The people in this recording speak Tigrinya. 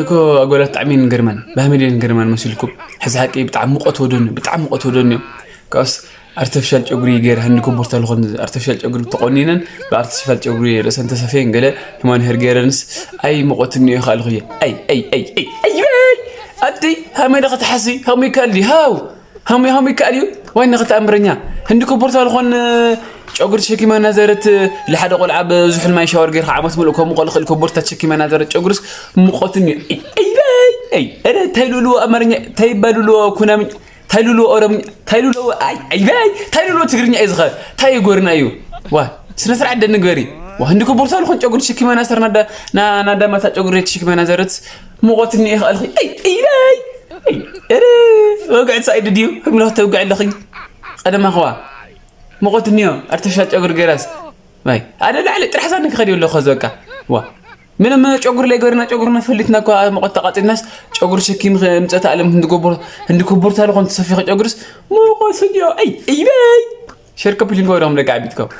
እኮ ኣጎላት ብጣዕሚ ንገርመን ባህመድ ንገርመን መሲልኩም። ሕዚ ሓቂ ብጣዕሚ ሙቐት ወደኒ ብጣዕሚ ሙቐት ወደኒ እዩ። ካብስ ኣርተፊሻል ጨጉሪ ገይረ ህንዲ ኮቦርታ ዝኾን ኣርተፊሻል ጨጉሪ ተቆኒነን ብኣርተፊሻል ጨጉሪ ርእሰን ተሰፈየን ገለ ህማን ሄር ገይረንስ ኣይ ሙቐት እኒኦ ይኽኣልኹ እየ። ኣይ ኣይ ኣይ ኣይ ኣይ ኣይ ኣቲ ሃመይ ዶ ክትሓሲ ሃሙ ይካል ድዩ ሃው ሃሙ ሃሙ ይካል እዩ። ዋይ ንኽትኣምረኛ ህንዲ ኮቦርታ ዝኾን ጨጉሪ ተሸኪማ እናዘረት ልሓደ ቆልዓ ብዙሕ ማይ ሻወር ገይርካ ዓመት ምልእ ከምኡ ቆልዓ ክእል ኮቦርታ ተሸኪማ እናዘረት ጨጉርስ ሙቐት እኒኦ። ኣይ ኣይ ኣይ ኣይ ኧረ እንታይ ልብልዎ ኣማርኛ እንታይ ባልልዎ ኩናምኛ እንታይ ልብልዎ ኦሮምኛ እንታይ ልብልዎ ኣይ ኣይ ኣይ እንታይ ልብልዎ ትግርኛ እዩ ዝኸ እንታይ ይጎርና እዩ። ዋ ስነ ስርዓት ደንግበሪ ዋ ህንዲ ኮቦርታ ዝኾን ጨጉሪ ተሸኪማ እናሰር ናዳ ናዳ ማታ ጨጉሪ ተሸኪማ እናዘረት ሙቐት እኒኦ ይኽኣልኺ። ኣይ ኣይ ኣይ ኣይ ኧረ ወግዕት ሳይድ ድዩ ህምሎ ተውግዕ ኣለኺ። ቀደማ ኸዋ ሙቐት እኒኦ ኣርተፊሻል ጨጉሪ ገይራስ ማይ ኣደ ላዕሊ ጥራሕ ሳኒ ክኸድ ኣለኹ። በቃ ዋ ምንም ጨጉሪ ላይ ገርና ጨጉርና ፈሊጥና እኳ ሙቐት ተቃጺልናስ ጨጉሪ ሸኪም ምጸት ኣለም ህንዲ ኮቦር ህንዲ ኮቦርታ ዝኾን ተሰፊኸ ጨጉርስ ሙቐት እኒኦ። ኣይ ኣይ ኣይ ሸር ኮፒ ሊንክ ወደኹም ደቂ ዓቢትኩም